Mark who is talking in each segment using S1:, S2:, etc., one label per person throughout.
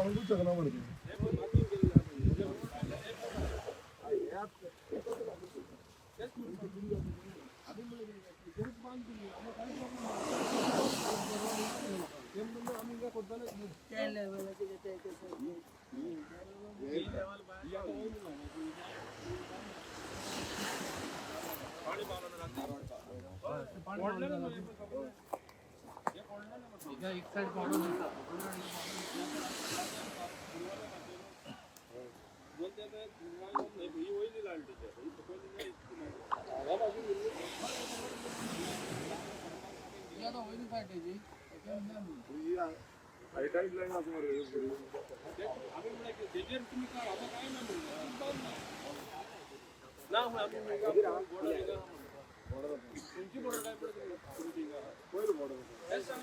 S1: जावंकूच शकना मरे तें.
S2: त्या लेवलाचे ते ते
S3: एक साइड पॉडो दिसता. आता वयली सायड तेजी.
S1: ही हायटाईट लायन आसा मरे बरी. पयर border आसा.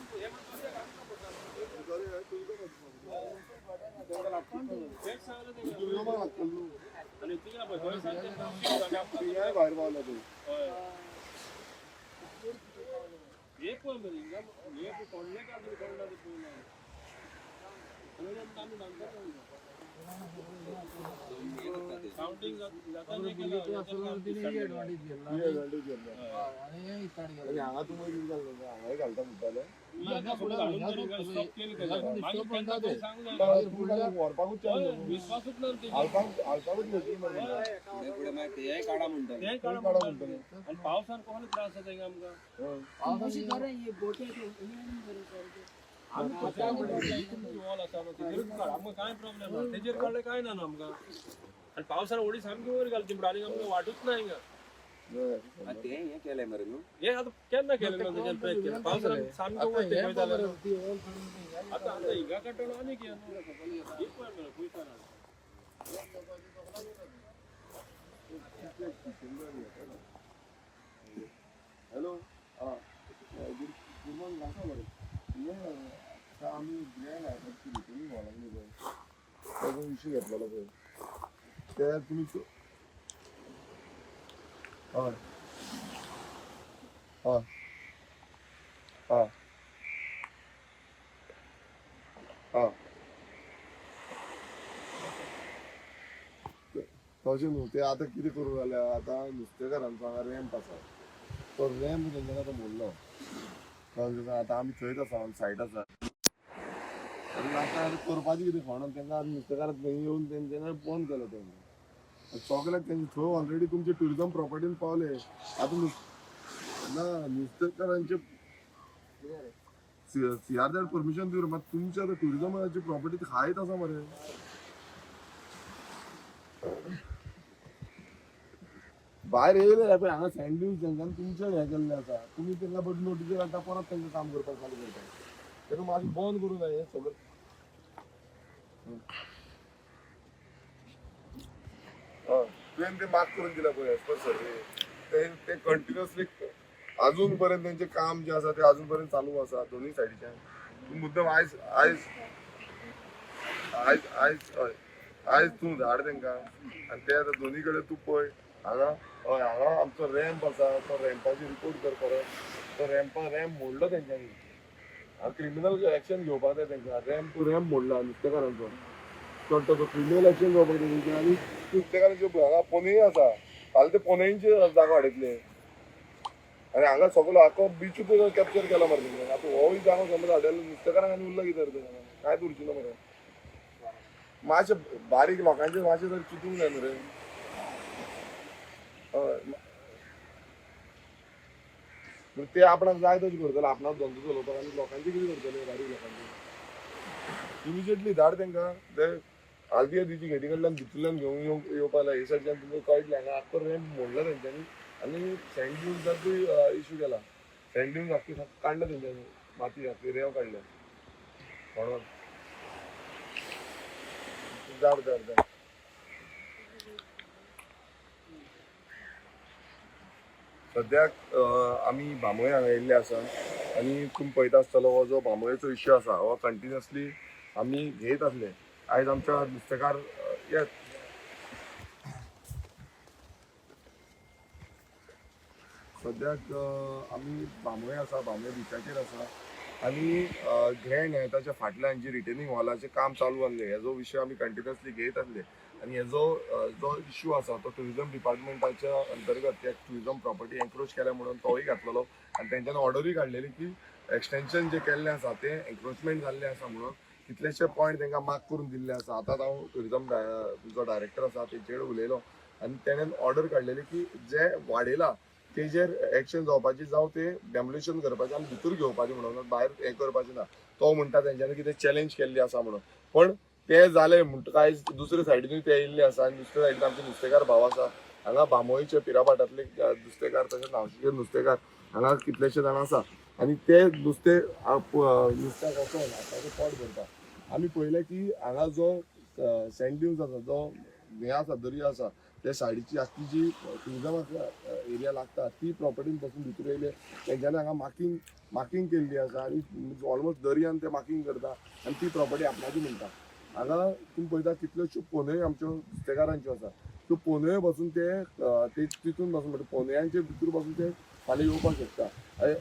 S1: तिगांय भायर पावला तूं.
S3: ही ऍडव्हान्टेज घेतला.
S1: ही advantage घेतला.
S3: आणि हे इकडे गेला.
S1: आणि हांगा तूं मदीं घालता, हांगाय घालता म्हणटाले. व्हरपाकूच चान्स ना.
S4: विश्वासूच ना तेजेर.
S1: हालपाक हालपाकूच घेतली मरे.
S5: फुडें फुडें मागीर तेय काडा म्हणटाले.
S4: तें
S1: काडा
S4: काडा
S1: म्हणटले.
S4: आनी पावसान कोणाक त्रास जाता हिंगा आमकां.
S1: हय.
S2: अशी बरें ही बोटे बरें सारकें.
S4: आमी कशें तुमची वॉल आसा न्हू तेजेरूच काड, आमकां कांय प्रॉब्लेम ना. तेजेर काडलें कांय ना न्हू आमकां. आनी पावसान उडी सामकी वयर घालची म्हणटा आनी आमकां वाटूच ना हिंगा.
S1: हय.
S5: ते हें केलें मरे न्हू.
S4: हें आतां केन्ना केलें ना तेजेर ट्रॅक केलें पावसान सामकें वयर तें वयता जाल्यार. आतां आतां हिंगा काडटलो आनीक हें न्हू. एक पळय मरे पयसान.
S1: हॅलो, हा, गुड गुड मॉर्निंग. आसा बरें? हें आमी ग्रँड हायपाची रिपेरींग हॉल आसली पळय, ताजो इशू घेतलेलो पळय, ते तुमी हय हय हय हय तशें न्हू ते आतां कितें करूं जाल्या, आतां नुस्तेकारांचो हांगा रॅम्प आसा, तो रॅम्प तेंच्यांनी आतां मोडलो. कळ्ळें तुका? आतां आमी थंयच आसा, सायट आसा. आनी आतां आतां करपाचें कितें खणोन तेंकां आतां नुस्तेकार थंय येवन तेंच्यांनी बंद केलो तेंकां सगल्याक. तेंचे थंय ऑलरेडी तुमचे ट्युरिजम प्रॉपर्टीन पावले. आतां नुस ना नुस्तेकारांचे सी आर झेड परमिशन दिवन मात तुमच्या आतां ट्युरिजमाची प्रॉपर्टी खायत आसा मरे. भायर येयले पळय हांगा सँड ड्यून्स तेंच्यांनी तुमचें हें केल्लें आसा. तुमी तेंकां बट नोटीस घालता, परत तेंकां काम करपाक चालू करता. तेका मातशें बंद करूं जाय हें सगळें. हय, तुवें ते मार्क करून दिला पळय एज पर सर्वे, ते ते कंटिन्युअसली अजून पर्यंत तेंचें काम जें आसा तें अजून पर्यंत चालू आसा दोनूय सायडीच्यान. तूं मुद्दम आयज आयज आयज आयज हय आयज तूं धाड तेंकां आनी ते आतां दोनी कडेन तूं पळय. हांगा हय, हांगा आमचो रॅम्प आसा, तो रॅम्पाचेर रिपोर्ट कर परत. तो रॅम्पा रॅम्प मोडलो तेंच्यांनी. क्रिमिनल एक्शन घेवपाक जाय तेंकां. रॅम्प रॅम्प मोडला नुस्तेकारांचो, चडटो तो क्रिमिनल एक्शन घेवपाक जाय तेंच्यांनी. आनी नुस्तेकारांच्यो हांगा पोनेय आसा, फाल्यां ते पोनेंचे जागो हाडयतले. आनी हांगा सगलो आख्खो बिचूच कॅप्चर केला मरे तेंच्यांनी. आतां होय जागो समज हाडलेलो नुस्तेकारांक आनी उरला कितें रे? कांयच उरचें ना मरे. मातशें बारीक लोकांचें मातशें तरी चिंतूंक जाय न्हू रे. हय, ते आपणाक जाय तशें करतले, आपणाक धंदो चलोवपाक. आनी लोकांचें कितें करतले बारीक लोकांचें? इमिजिएटली धाड तेंकां. ते आलदिया दिची गेटी कडल्यान भितरल्यान घेवन येवंक येवपा लाय. हे सायडच्यान तुमकां कळटलें, हांगा आख्खो रॅम्प मोडला तेंच्यांनी आनी सँड ड्युन्साकूय इशू केला. सँड ड्युन्स आख्खी काडल्या तेंच्यांनी, माती आख्खी रेंव काडल्या म्हणून. धाड धाड धाड. सद्याक आमी बांबोळे हांगा येयल्ले आसा आनी तुमी पळयता आसतलो, हो जो बांबोळेचो इश्यू आसा हो कंटिन्युअसली आमी घेयत आसले. आयज आमच्या नुस्तेकार येत सद्याक आमी बांबोळे आसा, बांबोळे बिचाचेर आसा. आनी ग्रँड हयाताच्या फाटल्यान जी रिटेनिंग वॉलाचें काम चालू आसलें हेजो विशय आमी कंटिन्युअसली घेत आसले आनी हेजो जो इश्यू आसा तो ट्युरिजम डिपार्टमेंटाच्या अंतर्गत त्या ट्युरिजम प्रॉपर्टी एन्क्रोच केल्या म्हणून तोय घातलेलो आनी तेंच्यानी ऑर्डरूय काडलेली की एक्सटेन्शन जे केल्लें आसा तें एन्क्रोचमेंट जाल्लें आसा म्हणून कितलेशे पॉयंट तांकां मार्क करून दिल्ले आसा. आतां हांव ट्युरिजम जो डायरेक्टर आसा तेचे कडेन उलयलो आनी तेणेन ऑर्डर काडलेली की जे वाडयला तेजेर एक्शन जावपाची जावं ते डेमोलिशन करपाचें आनी भितर घेवपाचें म्हणून भायर हें करपाचें ना. तो म्हणटा तेंच्यांनी कितें चॅलेंज केल्ली आसा म्हणून, पण ते जालें म्हणटकच आयज दुसरे सायडीनूय ते येयल्ले आसा आनी दुसरे सायडीन आमचे नुस्तेकार भाव आसा. हांगा बांबोळीचे पिरापाटांतले नुस्तेकार तशेंच नावशीचे नुस्तेकार हांगा कितलेशे जाण आसा आनी ते नुस्तें नुस्त्याक वचोन आतांचें पोट भरता. आमी पळयलें की हांगा जो सँड ड्यून्स आसा, जो हें आसा दर्या आसा, ते सायडीची आसती जी ट्युरिजमाक एरिया लागता ती प्रॉपर्टीन पासून भितर येयले तेंच्यांनी हांगा मार्कींग केल्ली आसा आनी ऑलमोस्ट दर्यान ते मार्कींग करता आनी ती प्रॉपर्टी आपणाची म्हणटा. हांगा तुमी पळयता कितल्योश्यो पोनयो आमच्यो नुस्तेकारांच्यो आसा, त्यो पोनयो पासून ते तितून पासून म्हणजे पोनयांचे भितर पासून ते फाल्यां येवपाक शकता.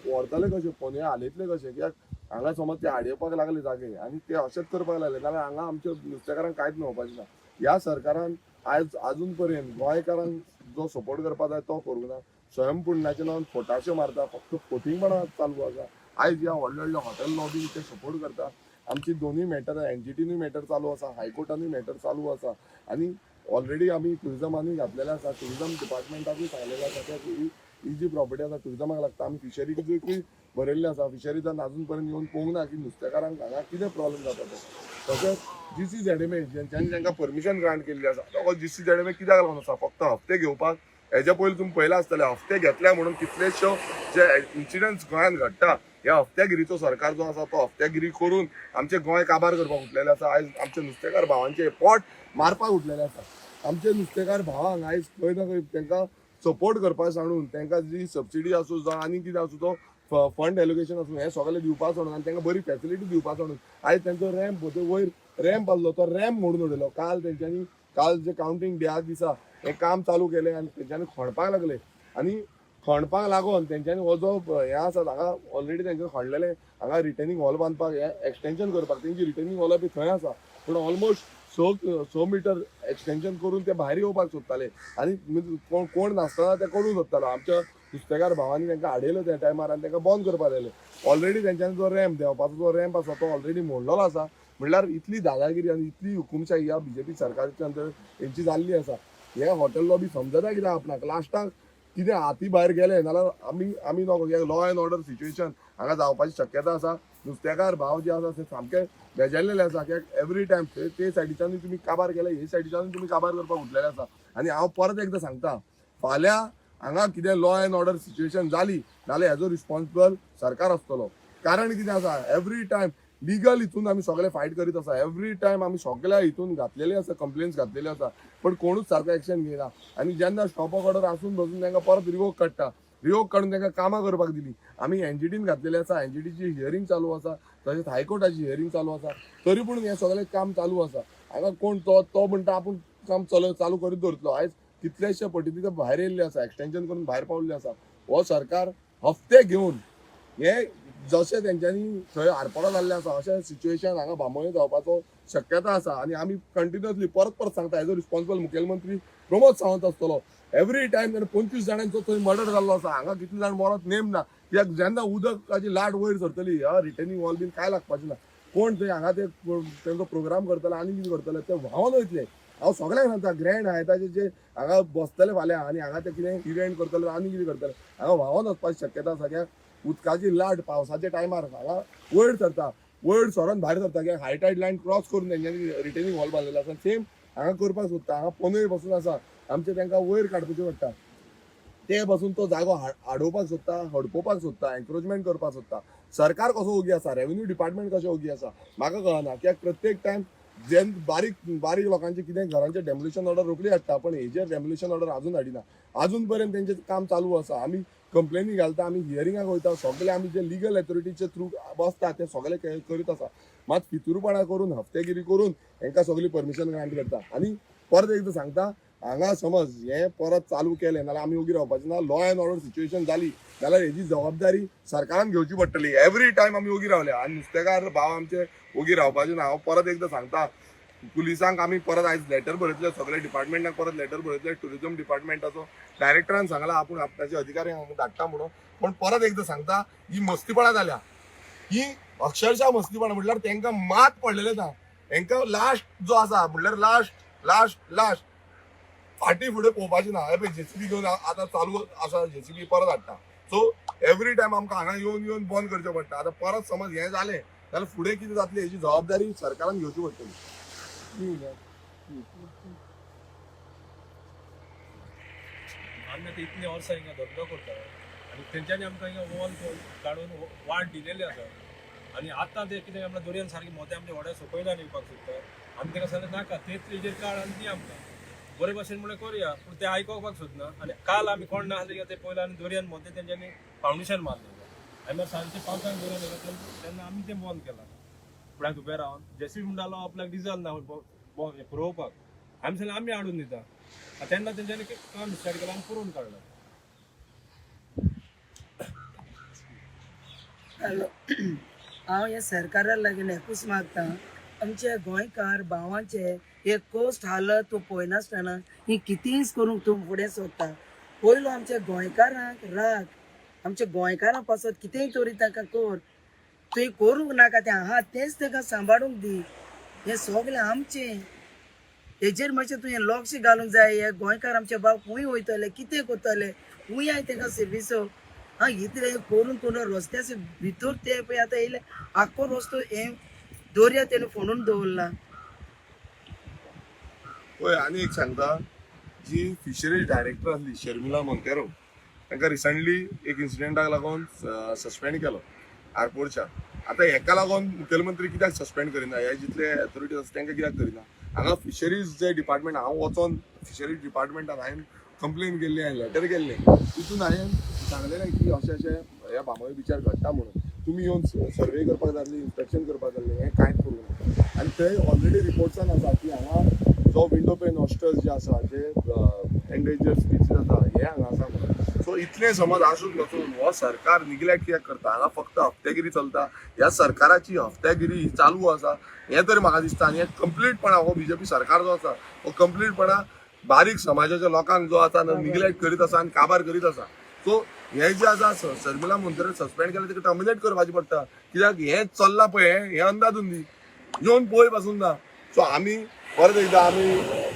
S1: व्हरतले कशे पोनयो हालयतले कशे, कित्याक हांगा समज ते आडयेवपाक लागले जागे आनी ते अशेंच करपाक लागले जाल्यार हांगा आमच्या नुस्तेकारांक कांयच मेळपाचें ना. ह्या सरकारान आयज आजून पर्यंत गोंयकारांक जो सपोर्ट करपाक जाय तो करूंक ना. स्वयंपूर्णाच्या नांवान फोटाच्यो मारता, फक्त फोटिंगपणां चालू आसा. आयज ह्या व्हडल्या व्हडल्या हॉटेल लॉबी ते सपोर्ट करता. आमची दोनूय मॅटर एनजीटीनूय मॅटर चालू आसा, हायकोर्टानूय मॅटर चालू आसा आनी ऑलरेडी आमी ट्युरिजमानूय घातलेलें आसा, ट्युरिजम डिपार्टमेंटाकूय सांगलेलें आसा की ही जी प्रॉपर्टी आसा ट्युरिजमाक लागता. आमी फिशरीजूय बरयल्लें आसा, फिशरीजान आजून पर्यंत येवन पळोवंक ना की नुस्तेकारांक हांगा कितें प्रॉब्लम जाता तो. तशेंच GCZMA जेंच्यांनी तांकां परमिशन ग्रांट केल्ली आसा तो GCZMA कित्याक लागून आसा, फक्त हप्ते घेवपाक. हेज्या पयलीं तुमी पळयलां आसतलें हप्ते घेतल्या म्हणून कितलेशो जे इन्सिडंट्स गोंयांत घडटा. ह्या हप्त्यागिरीचो सरकार जो आसा तो हप्त्यागिरी करून आमचें गोंय काबार करपाक उठलेलें आसा. आयज आमचे नुस्तेकार भावांचे पोट मारपाक उठलेलें आसा. आमचे नुस्तेकार भावांक आयज खंय ना खंय तांकां सपोर्ट करपाक सांडून तांकां जी सबसिडी आसूं जावं आनी कितें आसूं तो फंड एलोकेशन आसूं हें सगळें दिवपा सोडून आनी तांकां बरी फॅसिलिटी दिवपा सोडून आयज तांचो रॅम्प वयर रॅम्प आसलो तो रॅम्प मोडून उडयलो. काल तेंच्यांनी काल जे कावंटींग डे दिसा हें काम चालू केलें आनी तेंच्यांनी खणपाक लागले आनी खणपाक लागून तेंच्यांनी हो जो हें आसा हांगा ऑलरेडी तेंच्यांनी खणलेलें हांगा रिटेनिंग हॉल बांदपाक हें एक्सटेंशन करपाक तेंची रिटेनिंग हॉल बी थंय आसा, पूण ऑलमोस्ट 6 मिटर एक्सटेंशन करून ते भायर येवपाक सोदताले आनी कोण नासतना ते करूंक सोदतालो. आमच्या नुस्तेकार भावांनी तांकां आडयलो त्या टायमार आनी तांकां बंद करपाक लायलें. ऑलरेडी तेंच्यांनी जो रॅम्प देंवपाचो जो रॅम्प आसा तो ऑलरेडी मोडलेलो आसा. म्हणल्यार इतली दादागिरी आनी इतली हुकुमशाही ह्या बीजेपी सरकारच्या अंदर हेंची जाल्ली आसा. हे हॉटेल लॉबी समजना कित्याक आपणाक लास्टाक कितें हाती भायर गेले नाल्यार आमी आमी नको. कित्याक लॉ एंड ऑर्डर सिच्युएशन हांगा जावपाची शक्यता आसा. नुस्तेकार भाव जे आसा ते सामके बेजारलेले आसा कित्याक एवरी टायम ते सायडीच्यानूय तुमी काबार केले, हे सायडीच्यानूय तुमी काबार करपाक उठलेले आसा. आनी हांव परत एकदां सांगता, फाल्यां हांगा कितें लॉ एंड ऑर्डर सिच्युएशन जाली नाल्यार हेजो रिस्पॉन्सिबल सरकार आसतलो. कारण कितें आसा, एवरी टायम लिगल हितून आमी सगळे फायट करीत आसा. एवरी टायम आमी सगळ्या हितून घातलेले आसा, कंप्लेन्स घातलेले आसा, पण कोणूच सारको एक्शन घेयना. आनी जेन्ना स्टॉप ऑर्डर आसून बसून तांकां परत रिवोक काडटा, रिवोक काडून तांकां कामां करपाक दिली. आमी एनजीटीन घातलेले आसा, एनजीटीची हियरींग चालू आसा, तशेंच हायकोर्टाची हियरींग चालू आसा, तरी पूण हें सगळें काम चालू आसा. हांगा कोण तो तो म्हणटा आपूण काम चालू करीत दवरतलो. आयज कितलेशे पटी ते भायर येयल्ले आसा, एक्सटेंशन करून भायर पावल्ले आसा. हो सरकार हफ्ते घेवन हे जशें तेंच्यांनी थंय आरपारा जाल्लें आसा अशें सिच्युएशन हांगा बांबोळे जावपाचो शक्यता आसा. आनी आमी कंटिन्युअसली परत परत सांगता, हेजो रिस्पॉन्सिबल मुखेलमंत्री प्रमोद सावंत आसतलो. एवरी टायम तेणें 25 जाणांचो थंय मर्डर जाल्लो आसा. हांगा कितले जाण मरत नेम ना, कित्याक जेन्ना उदकाची लाट वयर सरतली ह्या रिटेनिंग वॉल बीन कांय लागपाचें ना. कोण थंय हांगा ते तेंचो प्रोग्राम करतले आनी कितें करतले ते व्हांवन वयतले. हांव सगळ्यांक सांगता, ग्रँड हायताचे जे हांगा बसतले फाल्यां आनी हांगा ते कितें इव्हेंट करतले आनी कितें करतले हांगा व्हांवन वचपाची शक्यता आसा. कित्याक उदकाची लाट पावसाच्या टायमार हांगा वयर सरता, वयर सरोन भायर सरता. कित्याक हाय टायड लायन क्रॉस करून तेंच्यांनी रिटेनिंग हॉल बांदलेलो आसा. सेम हांगा करपाक सोदता. हांगा पोनय बसून आसा आमचे, तांकां वयर काडपाचें पडटा, ते बसून तो जागो आडोवपाक सोदता, हडपोवपाक सोदता, एन्क्रोचमेंट करपाक सोदता. सरकार कसो ओगी आसा, रेव्हेन्यू डिपार्टमेंट कशें ओगी आसा म्हाका कळना. कित्याक प्रत्येक टायम जेन बारीक बारीक लोकांचे कितें घरांचे डेमोलिशन ऑर्डर रोखडी हाडटा, पण हेजेर डेमोलिशन ऑर्डर अजून हाडिना. अजून पर्यंत तेंचें काम चालू आसा. आमी कंप्लेनी घालता, आमी हियरिंगाक वयता, सगळे आमी जे लिगल ऑथॉरिटीचे थ्रू बसता ते सगळे करीत आसा. मात फितूरपणा करून हप्तेगिरी करून हेंकां सगळी परमिशन ग्रांट करता. आनी परत एकदां सांगता, हांगा समज हें परत चालू केलें नाल्यार आमी ओगी रावपाचें ना. लॉ एंड ऑर्डर सिच्युएशन जाली जाल्यार हेजी जबाबदारी सरकारान घेवची पडटली. एवरी टायम आमी ओगी रावले आनी नुस्तेकार भाव आमचे ओगी रावपाचे ना. हांव परत एकदां सांगता, पुलिसांक आमी परत आयज लेटर बरयतले, सगळे डिपार्टमेंटाक परत लेटर बरयतले. टुरिझम डिपार्टमेंटाचो डायरेक्टरान सांगला आपूण आपणाचे अधिकारी हांगा धाडटा म्हणून, पण परत एकदां सांगता, ही मस्तीपणा जाल्या, ही अक्षरशः मस्तीपणा. म्हटल्यार तांकां मात पडलेलें ना. हेंकां लास्ट जो आसा म्हटल्यार लास्ट लास्ट लास्ट फाटी फुडें पळोवपाचें ना. हे पळय जेसीबी घेवन आतां चालू आसा, जेसीबी परत हाडटा. सो एवरी टायम आमकां हांगा येवन येवन बंद करचें पडटा. आतां परत समज हें जालें जाल्यार फुडें कितें जातलें हेजी जबाबदारी सरकारान घेवची पडटली.
S4: आमी आतां इतलीं वर्सां हिंगा धंदो करता आनी तेंच्यांनी आमकां हिंगा वॉल काडून वाट दिलेली आसा. आनी आतां ते कितें आमकां दर्यान सारकें मोते आमच्या व्हड्या सोंपयल्यान येवपाक सोदता. आमी ताका सांगलें नाका, तेच हेजेर काड आनी दी आमकां बरे भाशेन म्हणल्यार करुया, पूण ते आयकोपाक सोदना. आनी काल आमी कोण ना आसले ते पयलें आनी दर्यान मोते तेंच्यांनी फावंडेशन मारलें. आनी मागीर सांजचे पावसान दर्यान येयलो तेन्ना आमी तें बंद केलां. फुड्याक उबे रावन जेसीबी म्हणटालो आपल्याक डिजल ना पुरोवपाक, आमी सांगलें आमी हाडून दिता. तेन्ना तेंच्यांनी काम स्टार्ट केलां आनी पुरोवन काडलां.
S2: हॅलो, हांव ह्या सरकारा लागीं एकूच मागता, आमच्या गोंयकार भावांचे हे कोस्ट हालत तूं पळयनासतना ही कितेंच करूंक तूं फुडें सोदता. पयलो आमच्या गोंयकारांक राख, आमच्या गोंयकारां पासत कितेंय तरी तांकां कर. तुवें करूंक नाका तें आहा तेंच तांकां सांबाळूंक दी. हें सगळें आमचें, हेजेर मातशें तुवें लक्ष घालूंक जाय. हे गोंयकार आमचे भाव खंय वयतले, कितें करतले, खंय I तांकां सर्विसो. हा इतलें करून करून रस्त्याचे भितर ते पळय आतां येयले आख्खो रस्तो हे दर्या तेणें फोंडून दवरला.
S1: पळय आनी एक सांगता, जी फिशरीज डायरेक्टर आसली शर्मिला मोंतेरो, तांकां रिसंटली एक इन्सिडेंटाक लागून सस्पेंड केलो आरपोरच्या. आतां हेका लागून मुखेलमंत्री कित्याक सस्पेंड करिना, हे जितले अथॉरिटीज आसा तांकां कित्याक करिना? हांगा फिशरीज जे डिपार्टमेंट, हांव वचोन फिशरीज डिपार्टमेंटान हांवें कंप्लेन केल्ली, हांवें लेटर केल्लें, तितून हांवें सांगलेलें की अशें अशें ह्या बांबोळे बिचार घडटा म्हणून तुमी येवन सर्वे करपाक जाल्ली, इन्स्पेक्शन करपाक जाल्लें, हें कांयच करूंक ना. आनी थंय ऑलरेडी रिपोर्ट्सान आसा की हांगा जो विंडो पेन ऑस्टर्स जे आसा, जे एन्डेंजर्ड स्पिसीज आसा, हे हांगा आसा म्हणून. सो इतलें समज आसून नसून हो सरकार निग्लेक्ट कित्याक करता? हांगा फक्त हप्तेगिरी चलता. ह्या सरकाराची हप्तेगिरी ही चालू आसा हें तरी म्हाका दिसता. आनी हें कंप्लीटपणा हो बीजेपी सरकार जो आसा हो कंप्लीटपणा बारीक समाजाच्या लोकांक जो आसा निग्लेक्ट करीत आसा आनी काबार करीत आसा. सो हे जे आसा शर्मिला मोंतेरो सस्पेंड केलें, ताका टर्मिनेट करपाचें पडटा. कित्याक हें चल्लां पळय हें अंदाजून दी येवन पळय पासून ना. सो आमी परत एकदां आमी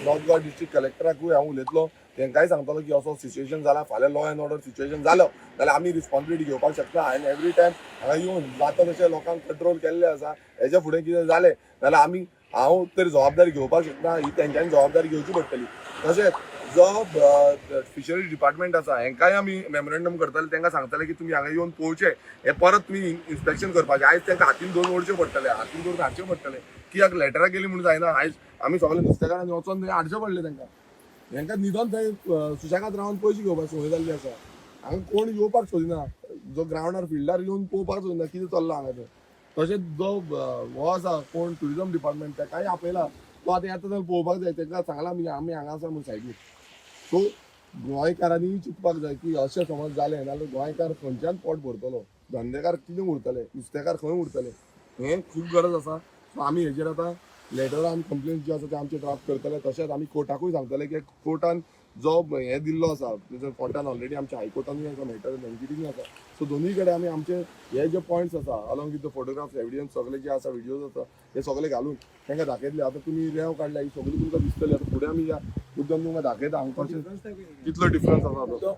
S1: नॉर्थ गोवा डिस्ट्रिक्ट कलेक्टराकूय हांव उलयतलो, तांकांय सांगतलो की असो सिच्युएशन जाला, फाल्यां लॉ एंड ऑर्डर सिच्युएशन जालो जाल्यार आमी रिस्पॉन्सिबिलिटी घेवपाक शकता. आनी एवरी टायम हांगा येवन जाता तशें लोकांक कंट्रोल केल्लें आसा. हेच्या फुडें कितें जालें जाल्यार आमी हांव तरी जबाबदारी घेवपाक शकना, ही तेंच्यांनी जबाबदारी घेवची पडटली. तशेंच जो फिशरीज डिपार्टमेंट आसा हेंकांय आमी मेमोरेंडम करतले, तांकां सांगतले की तुमी हांगा येवन पळोवचें, हें परत तुमी इन्स्पेक्शन करपाचें. आयज तांकां हातीन धरून ओडचें पडटलें, हातीन धरून हाडचें पडटलें. कित्याक लेटरां गेली म्हणून जायना. आयज आमी सगळे नुस्तेकारांनी वचोन थंय हाडचें पडलें तांकां. हेंकां न्हिदोन थंय सुशेगाद रावन पयशे घेवपाक संवय जाल्ली आसा. हांगा कोण येवपाक सोदिना, जो ग्रावंडार फिल्डार येवन पळोवपाक सोदिना कितें चल्लां हांगा तें. तशेंच जो हो आसा कोण टुरिजम डिपार्टमेंट ताकाय आपयला, तो आतां येता जाल्यार पळोवपाक जाय. ताका सांगलां आमी आमी हांगा आसा म्हणून सायडीक. सो गोंयकारांनी चिंतपाक जाय की अशें समज जालें जाल्यार गोंयकार खंयच्यान पोट भरतलो, धंदेकार कितें उरतले, नुस्तेकार खंय उरतले, हें खूब गरज आसा. सो आमी हेजेर आतां लेटर आनी कंप्लेन जे आसा ते आमचे ड्राफ्ट करतले. तशेंच आमी कोर्टाकूय सांगतले की कोर्टान जो हें दिल्लो आसा, कोर्टान ऑलरेडी आमच्या हायकोर्टानूय आसा मॅटर, एनजीटीनूय आसा. सो दोनूय कडेन आमी आमचे हे जे पॉयंट्स आसा along with the photographs, evidence सगळे जे आसा, व्हिडियोज आसा, हे सगळे घालून तांकां दाखयतले. आतां तुमी रेंव काडल्या ही सगळी तुमकां दिसतली. आतां फुडें आमी ह्या मुद्दम तुमकां दाखयता हांगा कशें कितलो डिफरन्स आसा तो.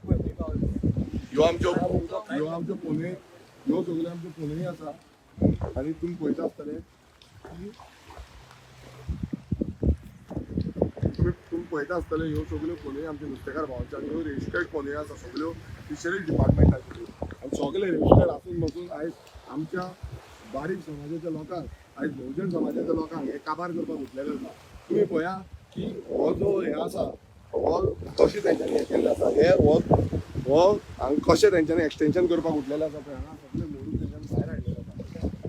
S1: ह्यो आमच्यो पोने, ह्यो सगळ्यो आमच्यो पोने आसा. आनी तुमी पळयता आसतले की तुमी तुमी पळयता आसतले ह्यो सगळ्यो पोने आमचे नुस्तेकार भावांच्यो. आनी ह्यो रजिस्टर्ड पोने आसा सगळ्यो फिशरीज डिपार्टमेंटाच्यो. आनी सगळे रजिस्टर्ड आसून बसून आयज आमच्या बारीक समाजाच्या लोकांक, आयज बहुजन समाजाच्या लोकांक हे काबार करपाक उठलेले आसा. तुमी पळया की हो जो हे आसा हो कशें तेंच्यांनी हें केल्लें आसा, हे हो हो हांगा कशें तेंच्यांनी एक्सटेंशन करपाक उठलेलें आसा पळय. हांगा सगळें मोडून तेंच्यांनी भायर हाडलेलें आसा.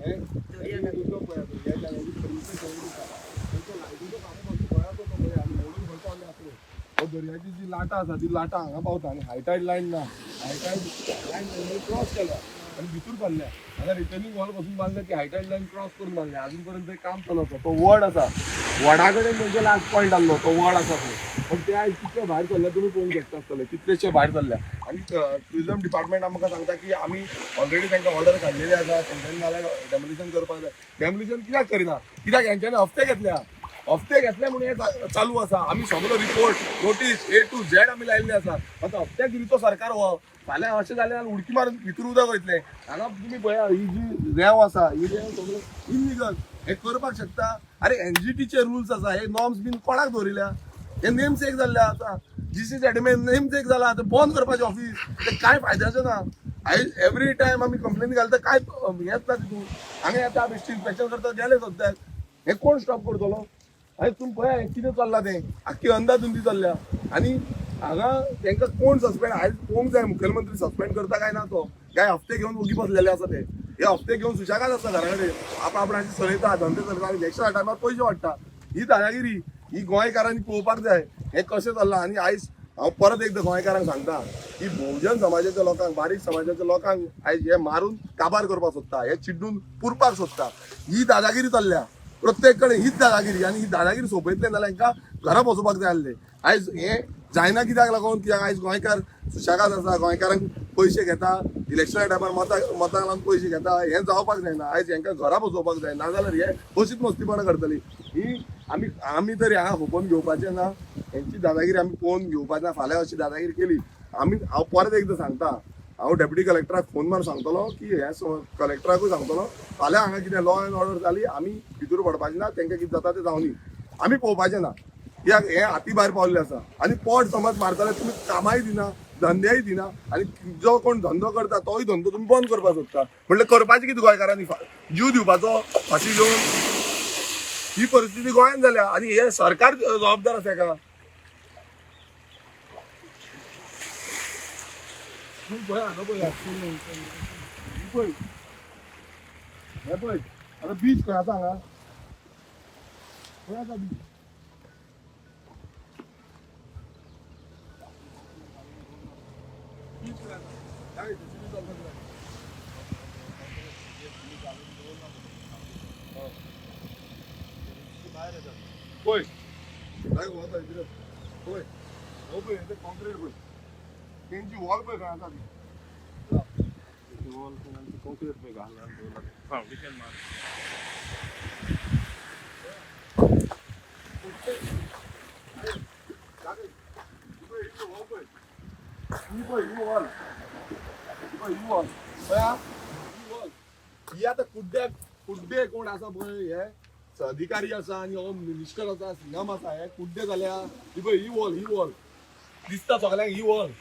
S1: हें उदक पळया तुमी, ह्या जाग्याची कंडिशन सगळी दिसता. तेंचो लायटीचो खांबो पासून खंय आसा तो पळया आनी मोडून खंय पावले आसले. हो दर्याची जी लाटां आसा ती लाटां हांगा पावता आनी हायटायड लायन ना, हायटायड लायन क्रॉस केल्या आनी भितूर बांदल्या. हांगा रिटर्निंग वॉल पासून बांदल्या ती हायटायड लायन क्रॉस करून बांदल्या. अजून पर्यंत ते काम चालू आसा. तो वड आसा, वडा कडेन तेंचो लास्ट पॉयंट आहलो तो वड आसा पळय, पण ते आयज कितले भायर सरल्या तुमी पळोवंक शकता आसतले, कितलेशे भायर सरल्या. आनी ट्युरिजम डिपार्टमेंट आमकां सांगता की आमी ऑलरेडी तांकां ऑर्डर काडलेली आसा, तेंच्यांनी नाल्यार डेमोलिशन करपाक जाय. डेमोलिशन कित्याक करिना? कित्याक हेंच्यांनी हफ्ते घेतल्या, हफ्ते घेतले म्हणून हे चालू आसा. आमी सगळो report notice A to Z आमी लायिल्ले आसा. आतां हफ्त्या गिरीचो सरकार हो फाल्यां अशें जालें जाल्यार उडकी मारून भितर उदक वयतलें. हांगा तुमी पळया, ही जी रेंव आसा ही रेंव सगळें इलिगल हे करपाक शकता. अरे एनजीटीचे रुल्स आसा, हे नॉर्म्स बीन कोणाक दवरिल्या? हे नेम्स एक जाल्ले आसा, जीसी एडमिन नेम्स एक जाला, ते बंद करपाचें ऑफीस, ते कांय फायद्याचें ना. आयज एवरी टायम आमी कंप्लेन घालता, कांय हेंच ना तितून. हांगा येता बेश्टी इन्स्पेक्शन करता गेले सद्याक, हे कोण स्टॉप करतलो? आयज तुमी पळया हें कितें चल्लां तें, आख्खी अंदाधुंदी चल्ल्या. आनी हांगा तांकां कोण सस्पेंड आयज पळोवंक जाय, मुखेलमंत्री सस्पेंड करता काय ना तो, काय हफ्ते घेवन ओगी बसलेले आसा ते. हे हफ्ते घेवन सुशेगाद आसता घरा कडेन, आप आपणाचे चलयता, धंदे चलयता आनी इलेक्शना टायमार पयशे वाडटा. ही दादागिरी ही गोंयकारांनी पळोवपाक जाय हें कशें चल्लां. आनी आयज हांव परत एकदां गोंयकारांक सांगता की भोवजन समाजाच्या लोकांक, बारीक समाजाच्या लोकांक आयज हे मारून काबार करपाक सोदता, हे चिड्डून पुरपाक सोदता. ही दादागिरी चल्ल्या प्रत्येक कडेन, हीच दादागिरी. आनी ही दादागिरी सोंपयतले जाल्यार हांकां घरा बसोवपाक जाय आसले. आयज हें जायना कित्याक लागून, कित्याक आयज गोंयकार सुशेगाद आसा, गोंयकारांक पयशे घेता, इलेक्शना टायमार मतां लावन पयशे घेता. हें जावपाक जायना. आयज हांकां घरा बसोवपाक जाय, नाजाल्यार हे अशीच मस्तीपणां करतली. ही आमी आमी तरी हांगा खोपोवन घेवपाचें ना, हेंची दादागिरी आमी पळोवन घेवपाचें ना. फाल्यां अशी दादागिरी केली आमी, हांव परत एकदां सांगता, हांव डेप्युटी कलेक्टराक फोन मारून सांगतलो की हे कलेक्टराकूय सांगतलो, फाल्यां हांगा कितें लॉ एंड ऑर्डर जाली आमी भितर पडपाचें ना, तांकां कितें जाता तें जावनी, आमी पळोवपाचें ना. कित्याक हें हाती भायर पावल्लें आसा. आनी पोट समज मारताले तुमी, कामाय दिना, धंदेय दिना, आनी जो कोण धंदो करता तोय धंदो तुमी बंद करपाक सोदता. म्हणल्यार करपाचें कितें गोंयकारांनी? जीव दिवपाचो फांशी घेवन? ही परिस्थिती गोंयांत जाल्या आनी हे सरकार जबाबदार आसा हेका. पळय हांगा पळय, पळय हे पळय, आतां बीच खंय आसा हांगा, खंय आसा बीच? बीच खंय आसा? काय JCB चलता थंय. पळय काय वता कितें पळय, हो पळय ते कॉन्क्रीट पळय, तेंची वॉल पळय खंय आसा ती.
S4: कॉन्क्रीट पळय घालून दवरला फावंडेशन मार.
S1: ही पळय ही वॉल, ही पळय ही वॉल, पळया ही वॉल. ही आतां कुड्ड्याक कुड्डे कोण आसा पळय, हे अधिकारी आसा आनी हो मिनिस्टर आसा, सीएम आसा, हे कुड्डे जाल्या. ही पळय ही वॉल, ही वॉल दिसता सगळ्यांक ही वॉल.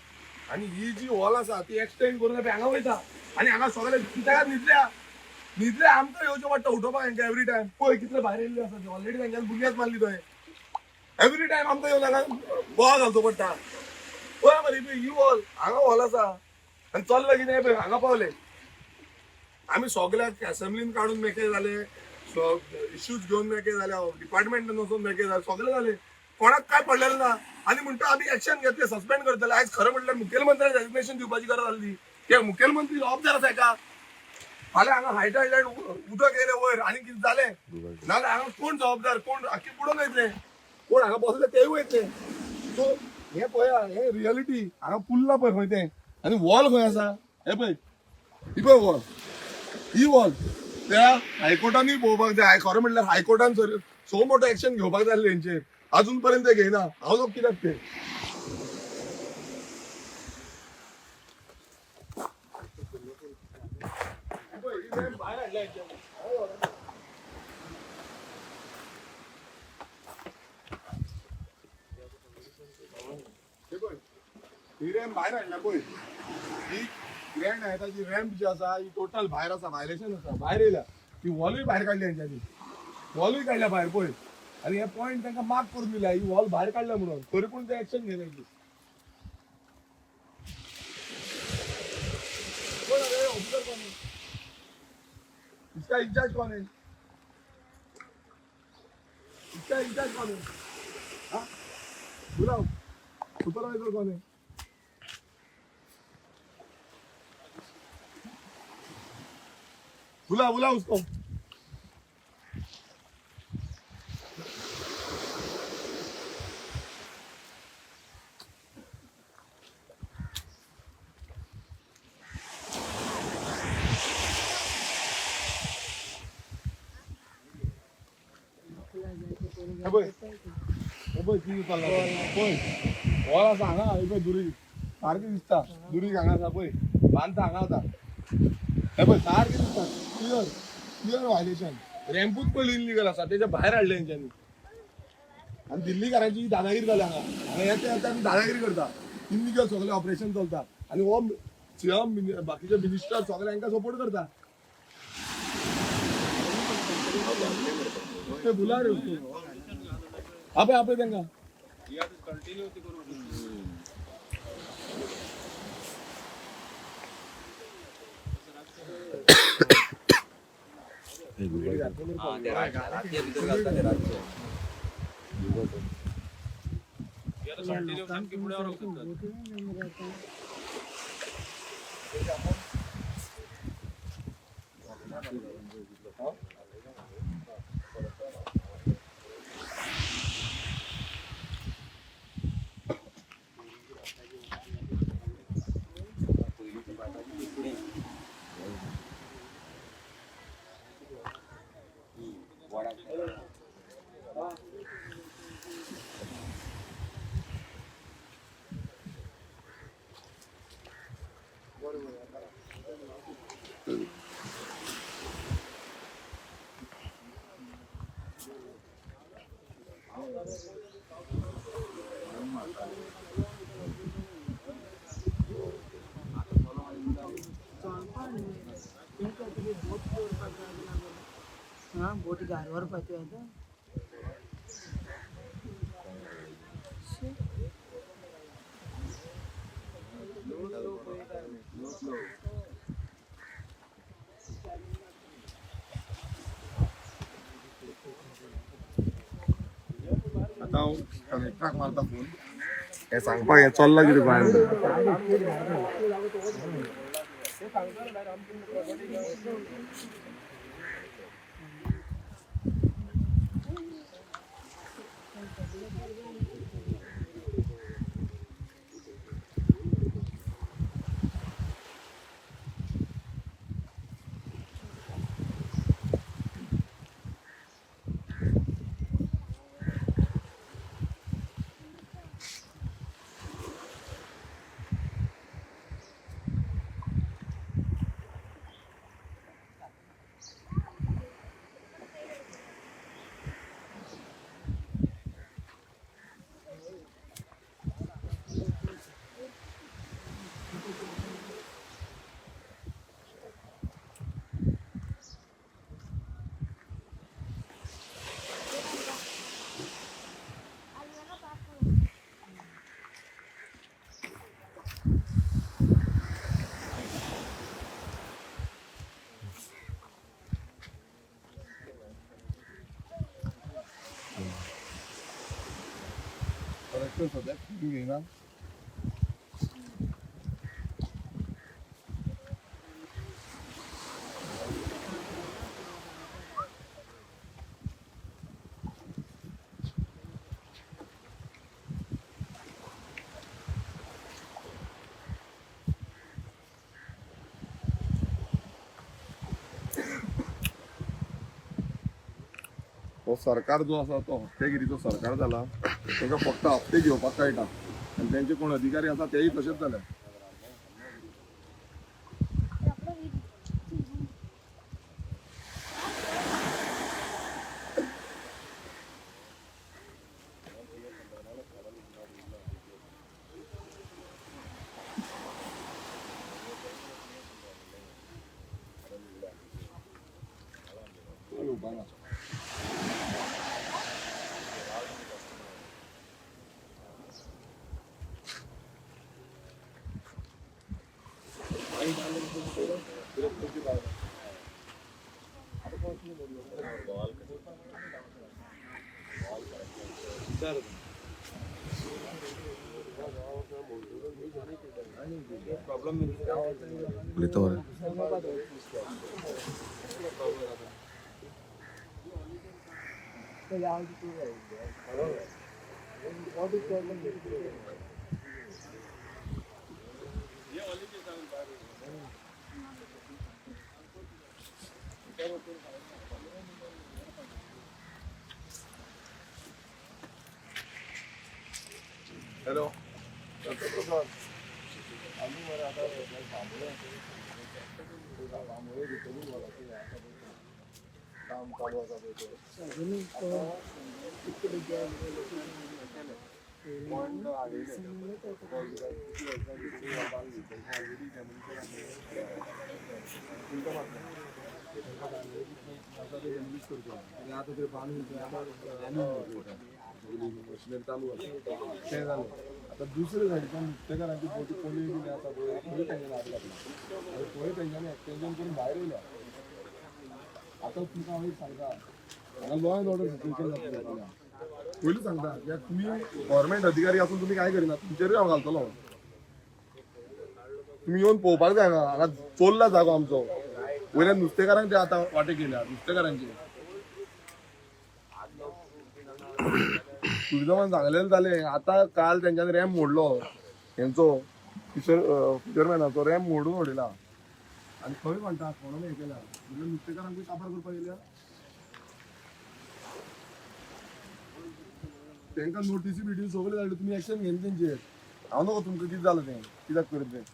S1: आनी ही जी वॉल आसा ती एक्सटेंड करून हांगा वयता आनी हांगा सगळे कित्याक न्हिदल्या न्हिदल्या, आमकां येवचें पडटा उठोवपाक हांकां एवरी टायम. पळय कितले भायर येयल्ले आसा, ऑलरेडी तांच्यान बुन्याद मारली थंय. एवरी टायम आमकां येवन हांगा बोवा घालचो पडटा. पळय मरे ही वॉल, हांगा वॉल आसा आनी चल्ला कितें पळय हांगा पावले. आमी सगळ्याक असेंब्लीन काडून मेकळे जाले, इश्यूज घेवन मेकळे जाले, डिपार्टमेंटान वचून मेकळे जाले, सगळे जाले, कोणाक काय पडलेलें ना. आनी म्हणटा आमी एक्शन घेतले, सस्पेंड करतले. आयज खरें म्हटल्यार मुखेलमंत्र्याक रेजिग्नेशन दिवपाची गरज आसली. ते मुखेलमंत्री जबाबदार आसा हेका. फाल्यां हांगा हायटायड लायन उदक येयलें वयर आनी कितें जालें नाजाल्यार हांगा कोण जबाबदार? कोण आख्खी बुडोवन वयतले, कोण हांगा बसले तेय वयतले. सो हें पळया, हें रियलिटी. हांगा पुल्ला पळय खंय तें आनी वॉल खंय आसा हें पळय, ही पळय वॉल, ही वॉल त्या हायकोर्टानूय पळोवपाक जाय. खरें म्हणल्यार हायकोर्टान सो मोठो एक्शन घेवपाक जाय हेंचेर, अजून पर्यंत ते घेयना. हांव न्हू कित्याक ते. भायर हाडल्या हेंच्यांनी. हे पळय, ही रॅम्प भायर हाडल्या पळय, ही ग्रँड हायटाची रॅम्प जी आसा ही टोटल भायर आसा, व्हायलेशन आसा, भायर येयल्या. ती वॉलूय भायर काडली हेंच्यांनी, वॉलूय काडल्या भायर पळय. आनी हे पॉयंट तांकां मार्क करून दिल्या, ही वॉल भायर काडल्या म्हणून, तरी पूण ते एक्शन घेना हेची. कोण रे ऑफिसर, कोण है इसका इंचार्ज, कौन है इसका इंचार्ज, कौन है? हाँ बुलाओ. सुपरवायझर कौन है? बुला बुला उसको. हे पळय, हे पळय कितें चल्लां तें. पळय वॉल आसा हांगा, हे पळय दुरीग सारकें दिसता. दुरीग हांगा आसा पळय, बांदता हांगा आसा. हे पळय सारकें दिसता, क्लियर क्लियर व्हायलेशन. रॅम्पूच पयलीं इल्लीगल आसा, तेच्या भायर हाडलें तेंच्यांनी. आनी दिल्लीकारांची दादागिरी जाल्या हांगा. हांगा येता येता आनी दादागिरी करता. इल्लीगल सगळें ऑपरेशन चलता आनी हो सीएम बाकीचे मिनिस्टर सगळे हांकां सपोर्ट करता. ते बुला रे उसको. आपय आपय तांकां.
S4: कंटिन्यू ती करूंक.
S5: हा, ते रातचे भितर घालता ते रातचे.
S4: कंटिन्यू सामकी फुडें व्हरूंक सोदतात.
S5: वडा.
S2: हा बोटी घार व्हरपाच्यो आतां.
S1: आतां हांव कलेक्टराक मारता फोन, हें सांगपाक हें चल्लां कितें गोंयांत. कलेक्टर सद्याक फोन घेयना. हो सरकार जो आसा तो हप्तेगिरीचो सरकार जाला. तांकां फक्त हप्ते घेवपाक कळटा आनी तेंचे कोण अधिकारी आसा तेय तशेंच जाले. येवपाक ना. उलयता मरे. हॅलो आमी मरे आतां बांबोळे बांबोळे भितरूच वॉलाचें आसा पळय तें. काम चालू आसा पळय तें. पॉयंट हाडयले. आतां ते बांदून मशिनरी चालू आसा तें जालें. आतां दुसरे सायडीच्यान नुस्तेकारांची बोटी कोली बीन आसा पळय थंय तेंच्यांनी हात घातला आनी थंय तेंच्यांनी एक्सटेंशन करून भायर येयल्या. आतां तुमकां हांव एक सांगता, हांगा लॉ एंड ऑर्डर सिच्युएशन जातलें जाल्यार पयलीं सांगता, कित्याक तुमी गव्हर्मेंट अधिकारी आसून तुमी कांय करिना, तुमचेरूय हांव घालतलो. तुमी येवन पळोवपाक जाय हांगा. हांगा चोरला जागो आमचो. वयल्यान नुस्तेकारांक ते आतां वाटेक येयल्या नुस्तेकारांचे. टुरिजमान सांगलेलें जालें. आतां काल तेंच्यांनी रॅम मोडलो हेंचो फिशरमॅनाचो रॅम मोडून उडयला आनी खंय म्हणटा कोणून हें केल्या म्हणजे नुस्तेकारांकूय काबार करपाक येयल्या. तांकां नोटीसी बिटी सगळें धाडली, तुमी एक्शन घेन तेंचेर. हांव नको तुमकां कितें जालां तें कित्याक करीत तें.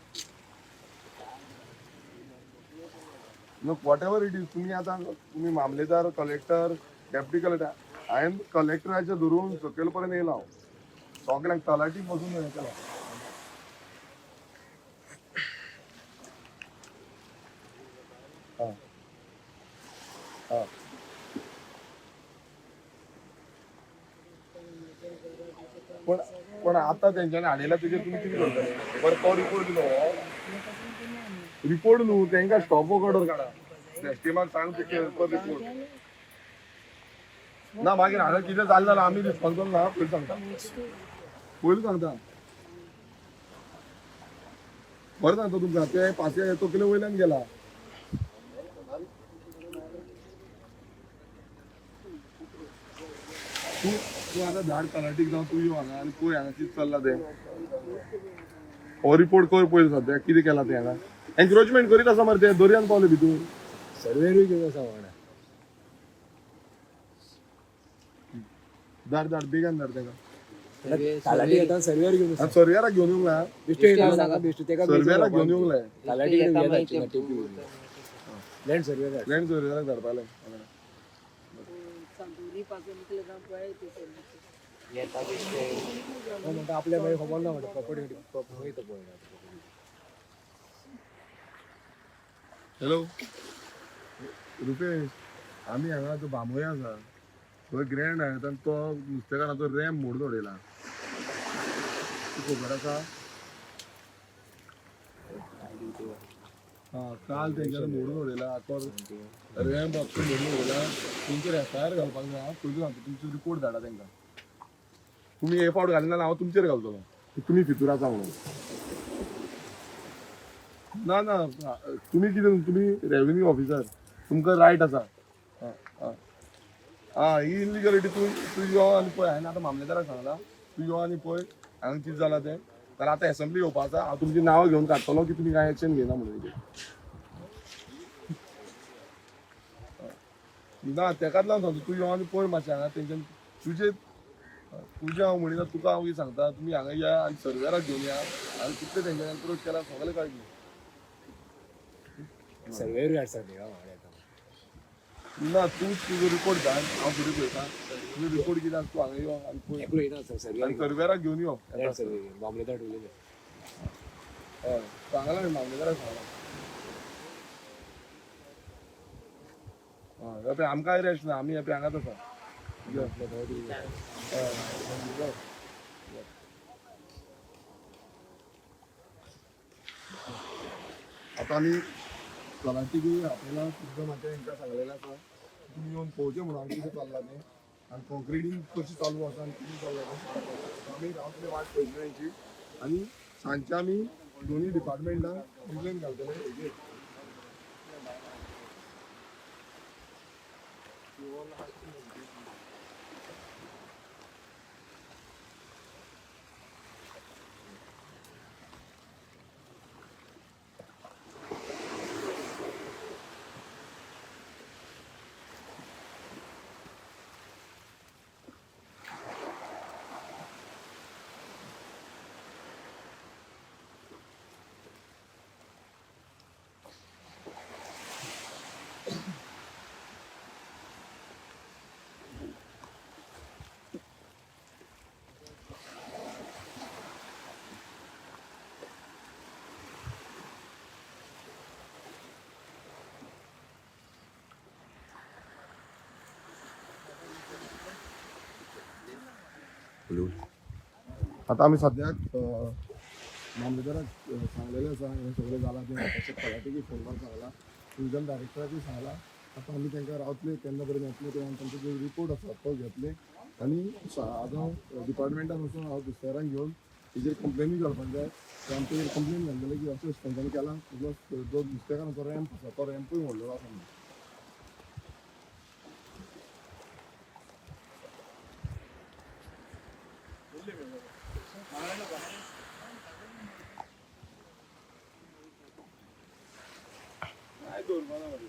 S1: What ever it is, तुमी आतां तुमी मामलेदार, कलेक्टर, डेप्टी कलेक्टर, हांवें कलेक्टराचे धरून सकयल पर्यंत येयला हांव. सगळ्यांक तलाटीक बसून हें केलां. आं आं पण पण आतां तेंच्यांनी हाडयला तेजेर तुमी कितें करतले? बरें, तो रिपोर्ट दिलो, रिपोर्ट न्हू तेंकां स्टॉप वर्क ऑर्डर काडा. एस्टिमाक सांग रिपोर्ट ना. मागीर हांगा कितें जालें जाल्यार आमी रिस्पॉन्सिबल ना. पयलीं सांगता, पयलीं सांगता, बरें सांगता तुमकां. ते पासये तकले वयल्यान गेला. तूं तूं आतां धाड तलाटीक जावं तूं यो हांगा आनी पळय हांगा कितें चल्लां तें. हो रिपोर्ट कर पयलीं, सद्याक कितें केलां तें. हांगा एन्क्रोचमेंट करीत आसा मरे ते, दर्यान पावले भितूर.
S4: सर्वेरूय घेवन आसा वांगडा.
S1: धाड धाड, बेगान धाड तेका.
S4: तलाठी येता, सर्वेर घेवन आसा.
S1: आनी सर्वेराक घेवन येवंक ना.
S4: बेश्टे येता, बेश्टे तेका.
S1: सर्वेराक घेवन येवंक लाय.
S4: तलाठी लँड सर्वेर.
S1: लँड सर्वेराक धाडपा लाय.
S2: चांदोरी पासून इतले गांव पळय ते सर्वीस.
S4: म्हणटा आपल्या मागीर खबर ना, म्हणटा प्रॉपर्टी वयता पळय.
S1: हॅलो रुपेश, आमी हांगा तो बांबोळे आसा थंय ग्रँड आहा, तो नुस्तेकाराचो रॅम मोडून उडयला, तुका खबर आसा? हा, काल तेंच्यांनी मोडून उडयला तो रॅम बॉक्स मोडून उडयला. तुमचेर एफ I R घालपाक जाय. पयलीं सांगता, तुमचो रिपोर्ट धाडा तेंकां. तुमी हे फावट घालिना जाल्यार हांव तुमचेर घालतलो, तुमी फितूर आसा म्हणून. ना ना, तुमी कितें, तुमी रेव्हेन्यू ऑफिसर, तुमकां रायट आसा. आं आं आं ही इलिगलिटी. तूं तूं यो आनी पळय. हांवें आतां मामलेदाराक सांगलां, तूं यो आनी पळय हांगा कितें जालां तें. कारण आतां एसेंब्ली येवपा आसा, हांव तुमची नांवां घेवन काडटलो की तुमी कांय एक्शन घेयना म्हणून तेजेर. ना, तेकाच लागून सांगता, तूं यो आनी पळय मातशें हांगा तेंच्यान. तुजे तुजें हांव म्हणिना, तुका हांव कितें सांगता, तुमी हांगा या आनी सर्वेराक घेवन या आनी कितले तेंच्यानी एन्क्रोच केला सगळें कळटलें.
S4: सर्वेरूय आसा न्ही वांगडा येता.
S1: ना, तूं तुजो रिपोर्ट धाड, हांव फुडें पळयता. तुजो रिपोर्ट कितें आसा, तूं हांगा यो आनी पळय.
S4: एकलो येना सर्वेर.
S1: आनी सर्वेराक घेवन यो.
S4: लँड सर्वे मामलेदार उलयले.
S1: हय, सांगलां न्ही, मामलेदाराक सांगलां. हय, पळय आमकांय रेस्ट ना, आमी पळय हांगाच आसा. यो. हय, यो. आतां आमी तलाठीकूय आपल्याला तुमकां मातशें हेंकां सांगलेलें आसा, तुमी येवन पळोवचें म्हणून हांगा कितें चल्लां तें आनी कॉन्क्रिटींग कशी चालू आसा आनी कितें चल्लां तें. आमी रावतले वाट पळयतले तेंची आनी सांजचे आमी दोन्ही डिपार्टमेंटांक कंप्लेन घालतले. आता आमी सद्याक मामलेदाराक सांगलेलें आसा हें सगळें जालां तें तशें तलाठीकूय फोन मारून सांगलां, टुरिजम डायरेक्टराकूय सांगलां. आतां आमी तांकां रावतले केन्ना पर्यंत येतले ते आनी तांचो जो रिपोर्ट आसा तो घेतले आनी आतां डिपार्टमेंटान वचून हांव दुसऱ्यांक घेवन तेजेर कंप्लेनूय घालपाक जाय. ते आमचेर कंप्लेन घालतले की अशें अशें तांच्यांनी केलां, प्लस जो नुस्तेकारांचो रॅम्प आसा तो रॅम्पूय व्हडलो आसा म्हणून. काय दवरपा ना मरे.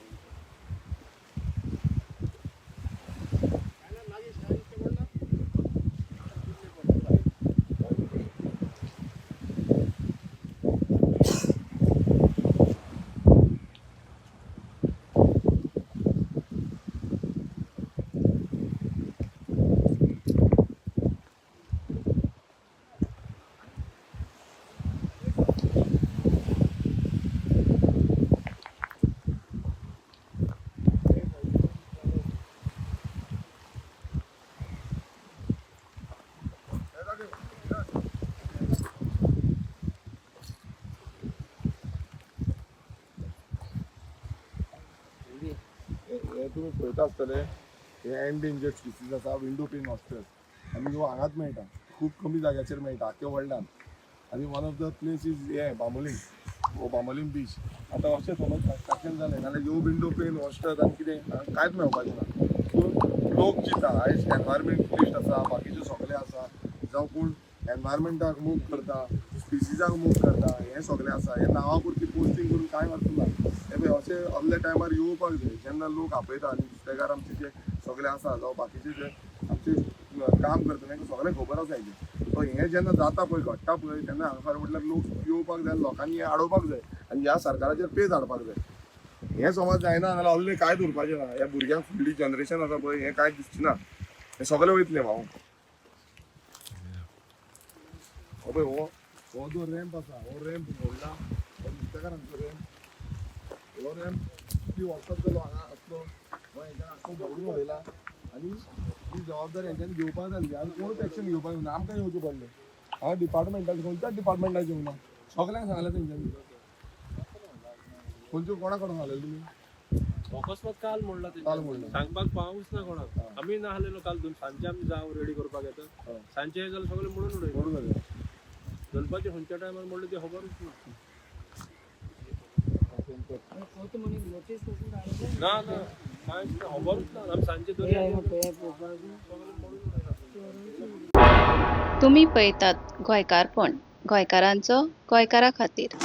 S1: हे तुमी पळयता आसतले, हे एन्डेंजर्ड स्पिसीज आसा, विंडो पेन ऑस्ट्रस, आनी ह्यो हांगाच मेळटा, खूब कमी जाग्याचेर मेळटा आख्या वर्ल्डान. आनी one of the place is हे बांबोलीम, हो बांबोलीम बीच. आतां अशें समज कन्स्ट्रक्शन जालें जाल्यार ह्यो विंडो पेन ऑस्ट्रस आनी कितें कांयच मेळपाचें ना. सो लोक चिंता आयज एनवायरमेंटलिस्ट आसा, बाकीचे सगळे आसा, जावं कोण एनवायरमेंटाक मूव करता, स्पिसीजाक मूव करता, हें सगळें आसा. हें नांवा पुरती पोस्टींग करून कांय अर्थ ना. हें पळय अशें असल्या टायमार येवपाक जाय जेन्ना लोक आपयता आनी नुस्तेकार आमचे जे सगळे आसा जावं बाकीचे जे आमचे काम करता तांकां सगळें खबर आसा हेजें. सो हें जेन्ना जाता पळय, घडटा पळय, तेन्ना हांगा म्हटल्यार लोक येवपाक जाय, लोकांनी हें आडोवपाक जाय आनी ह्या सरकाराचेर पेज हाडपाक जाय. हें समज जायना जाल्यार असलें कांय उरपाचें ना. ह्या भुरग्यांक फुडली जनरेशन आसा पळय, हें कांय दिसचें ना, हें सगळें वयतलें भाऊ. हो पळय हो हो जो रॅम्प आसा, हो रॅम्प मोडला, हो नुस्तेकारांचो रॅम्प. हो रॅम्प कितलीं वर्सां जालो हांगा आसलो, हो हेंच्यान आख्खो मोडून उडयला आनी ही जबाबदारी हेंच्यांनी घेवपाक जाय. आनी कोणूच एक्शन घेवपाक ना, आमकां येवचें पडलें. हांव डिपार्टमेंटाक खंयच्याच डिपार्टमेंटाक येवना, सगल्यांक सांगलें तेंच्यांनी. खंयच्यो कोणा कडेन सांगलें तुमी?
S4: अकस्मात काल मोडला.
S1: काल मोडला.
S4: सांगपाक पावूच ना कोणाक. आमी नासलेलो काल सांजचे आमी जावं रेडी करपाक येता, सांजचे जाल्यार सगळें मोडून उडयलें.
S1: मोडून उडयलें.
S4: दनपारचे खंयच्या टायमार मोडलें तें खबरूच ना. ना ना कांयच ना, खबरूच ना. आमी सांजचे दर्या
S6: तुमी पळयतात गोंयकारपण, गोंयकारांचो गोंयकारा खातीर.